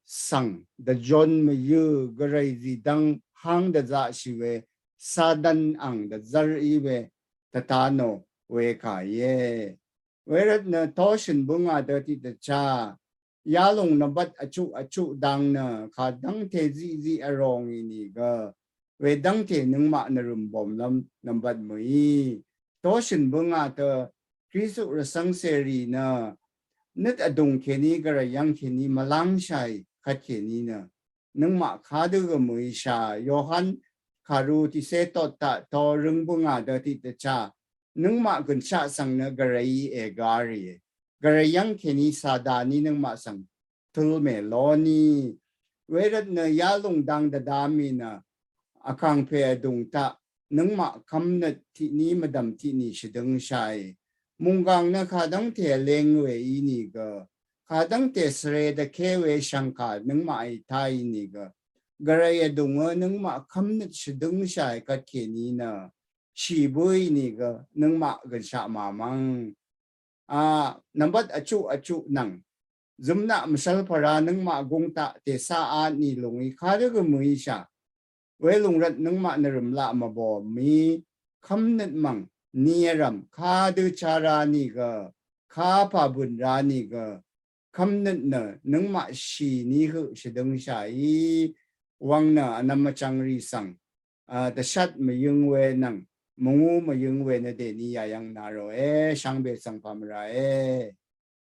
svng dvjon mvyǿ, Gvray zìdv́ng háng dvzaqshì we Satan ang dvzv́r í we tvta nò wekà íe. Wervt nø toshø̀n bǿngà dø tiqdvchá, yalòng nvmbat vchuq vchuq dang nø kadv́ngte ziqziq vrò ngì nìgø, wedv́ngte nøngmaq nvrø̀m bòmlv́m nvmbat mø̀í. Toshø̀n bǿngà tø Kristu rvcv́ng cèrì nø nøt vdùng kèní Gvray yv́ng kèní mvlángshàì kvt kèní nø nøngmaq kadø gø mø̀íshà. Yohan kàrū tiqcé tot taq to røng bǿngà dø tiqdvchá, nøngmaq gø̀nshaq svng nø Gvrayí ègá rìe. Gvray yv́ng kèní Sataní nøngmaq svng tøl mèlóní. Wervt nø yalòng dang dvda mì nø vkàngpè vdùng taq nøngmaq kv́mnøt tiqní mvdv̀m tiqnì shvdøngshàì. Mùnggàng nø kadv́ngte vleng we í nìgø, kadv́ngte svre dvké we shv̀ngkà nøngmaqí tá í nìgø, Gvray vdùngø nøngmaq kv́mnøt shvdøngshàì kvt kèní nø shì bǿì nìgø, nøngmaq gø̀nshaq màmv́ng. A, nvmbat vchuq vchuq nvng zømnaq mvshv́l pvrá nøngmaq gúng taq tèsá atnì lùng í kadø gø mø̀íshà. Welùng rvt nøngmaq nvrø̀m laq mvbò mì, kv́mnøt mv̀ng ni vrv̀m kadø chá rá nìgø, kapà bø̀n rá nìgø, kv́mnøt nø nøngmaq shì ní høq shvdøngshàí. Wvng nø vnvm vchvng rì svng, a, dvshat mvyøng we nvng mvngú mvyøng we nø dèní yayv́ng na ròe, shvngbè svng pà mvràe.